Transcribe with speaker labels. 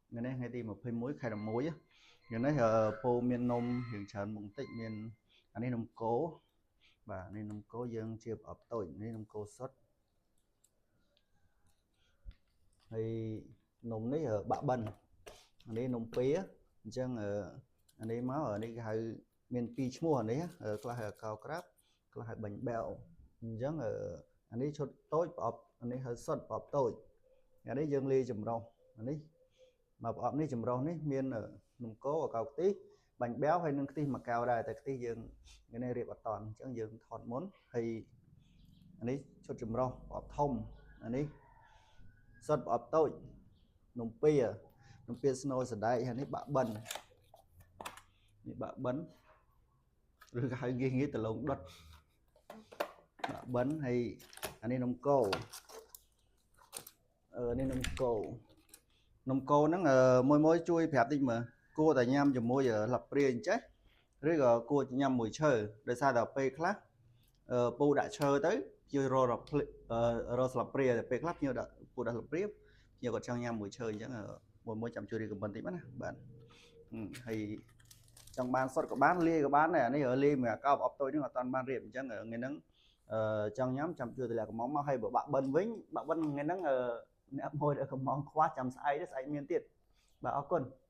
Speaker 1: ថ្ងៃនេះថ្ងៃទី21ខែ11ថ្ងៃនេះពូមាននំរៀងច្រើនមុខបន្តិចមានអានេះនំគោបាទនេះនំគោយើងជាប្រអប់តូចនេះនំគោសុទ្ធហើយនំនេះបាក់បិនអានេះនំពៀអញ្ចឹងអានេះមកអានេះគេហៅមានពីរឈ្មោះអានេះខ្លះហៅកោក្រាបខ្លះហៅបាញ់បែវអញ្ចឹងអានេះឈុតតូចប្រអប់អានេះហៅសុទ្ធប្រអប់តូចអានេះយើងលាយចម្រុះអានេះមកប្រអប់នេះចម្រុះនេះមាននំគោអកៅខ្ទិះបាញ់បែវហើយនឹងខ្ទិះមួយកែវដែរតែខ្ទិះយើងថ្ងៃនេះរៀបអត់តន់អញ្ចឹងយើងថតមុនហើយអានេះឈុតចម្រុះប្រអប់ធំអានេះសុទ្ធប្រអប់តូចនំពៀនំពៀស្នូលសណ្ដែកហើយនេះបាក់បិននេះបាក់បិនឬក៏ហៅងាយងាយដលងដុតបាក់បិនហើយអានេះនំគោអឺនេះនំគោនំគោហ្នឹងមួយមួយជួយប្រាប់តិចមើលគួរតែញ៉ាំជាមួយស្លាបព្រាអញ្ចេះឬក៏គួរញ៉ាំមួយឈើដោយសារតែពេលខ្លះពូដាក់ឈើទៅជួយរកររកស្លាបព្រាតែពេលខ្លះភ្ញៀវដាក់ពូដាក់ស្លាបព្រាភ្ញៀវគាត់ចង់ញ៉ាំមួយឈើអញ្ចឹងមួយមួយចាំជួយ recommend តិចមកណាបាទហើយចង់បានសុទ្ធក៏បានលាយក៏បានដែរអានេះលាយមួយកោបអប់តូចហ្នឹងអត់តាន់បានរៀបអញ្ចឹងថ្ងៃហ្នឹងអឺចង់ញ៉ាំចាំជួយតម្លាក់កំងមកហើយបើបាក់បិនវិញបាក់បិនថ្ងៃហ្នឹងអ្នកមួយកំងខ្វះចាំស្អែកស្អែកមានទៀតបាទអរគុណ។